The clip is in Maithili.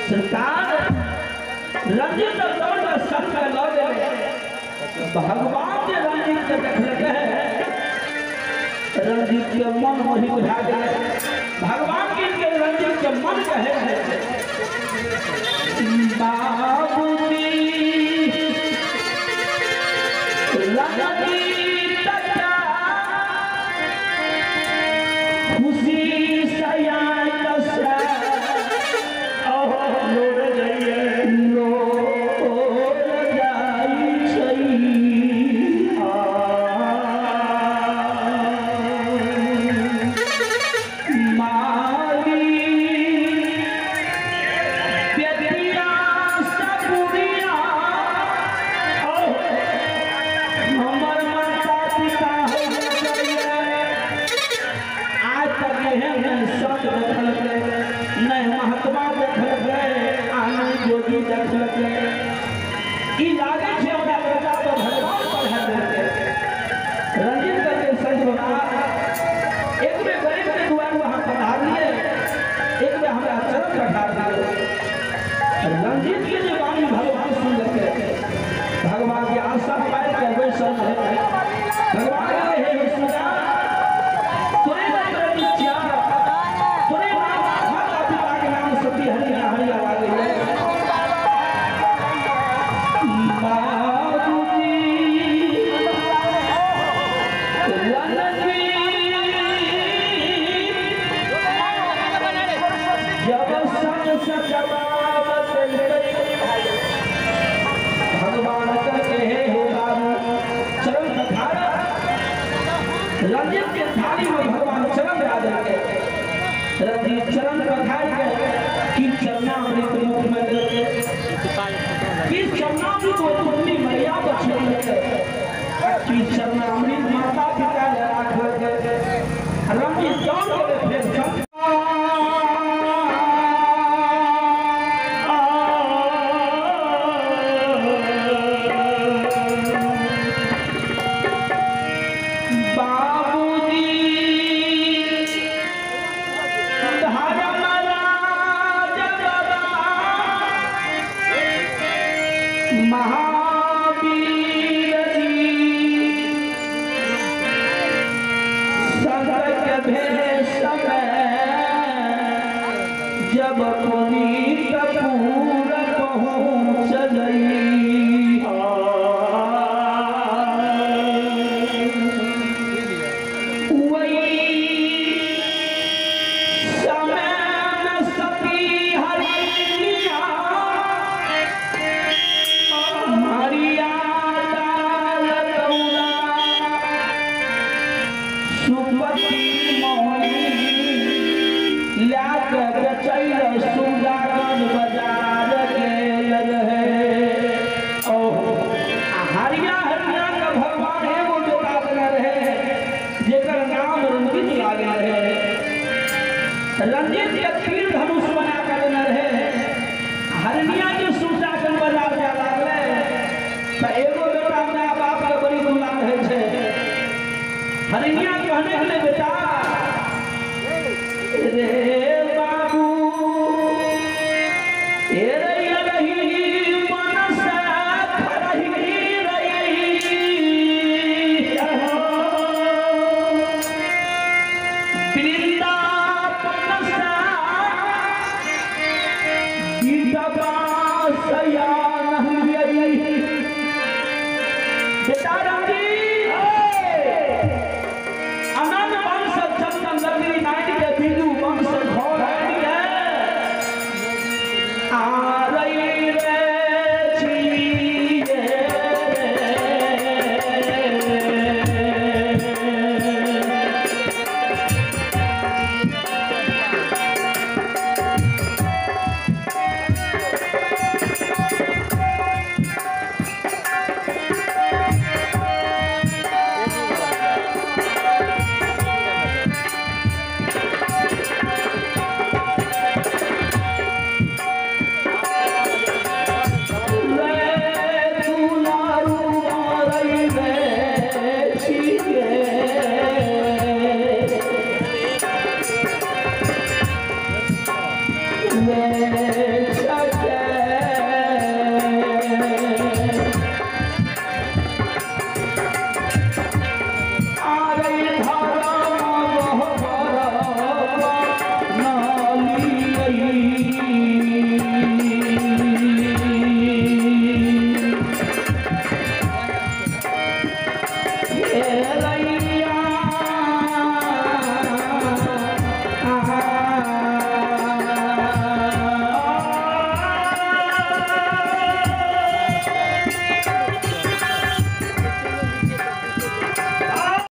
सरकार रंजीत दौड़ के संग में लऽ गेलै। भगवान जे रंजीत के देखलकै रंजीत के मन मोहित भए गेलै। भगवान के रंजीत के मन कहे है बाबूजी रंजीत का खुशी सया कसा लोर जाइए लोर जाई छै। मारी बेटिया सपुरिया हमर माता पिता हो आज तक एहन संत देखलकै नहीं महात्मा देखलकै आ नहि जोगी देखलकै। ई लागै छै हमरा बेटा तो भगवान पर है। रंजीत करके संत बाबा एक बेर गरीब के दुआर वहाँ पधारलिए, एक बेर हमरा चरण पठार दिए। रंजीत के जे वाणी भगवान सुनलकै भगवान के आशा पाबि के बैसल रहै। भगवान कहे हे सुगा तोरे नाम इच्छा तोरे नाम माता पिता के नाम सती हरि हरिया लागै बाबूजी रंजीत जब संग सजवावत भगवान करके हे हो बाबू चरण पखार। रंजीत के थाली में भगवान चरण दे देलकै। रंजीत चरण पखार के की चरणामृत मुख में देलकै, की चरणामृत वो तुमनी मैया पर छोड़लकै, की चरणामृत माता पिता ले राखलकै। रंजीत दौड़ गेलै फेर संत बाबूजी धर्मराज बाबा महावीर जी संत के भेष में जब पुनीत पूर पहुँच गई। वही समय में सती हरिया हरिया दाल गौरा सुपति मोहनी ला के बेचैल सुजागन बाजार गेल रहे। ओहो हरिया हरिया के भगवान एगो बेटा देने रहे जेकर नाम रंजीत लागे रहे। रंजीत के तीर धनुष बना के देने रहे। हरनिया के सुजागन बाजार जाय लागलै तऽ एगो बेटा my बाप के बड़ी दुलार होइ छै। हरनिया कहने गेलै बेटा रे बाबू ए रही रही मन से खरही रही वृंदावन से गीतवा सया नहीं गई। बेटा रंजीत अनंत वंश चंदन लकड़ी नाइट के बिजू वंश घर है आ रही रे छिए रे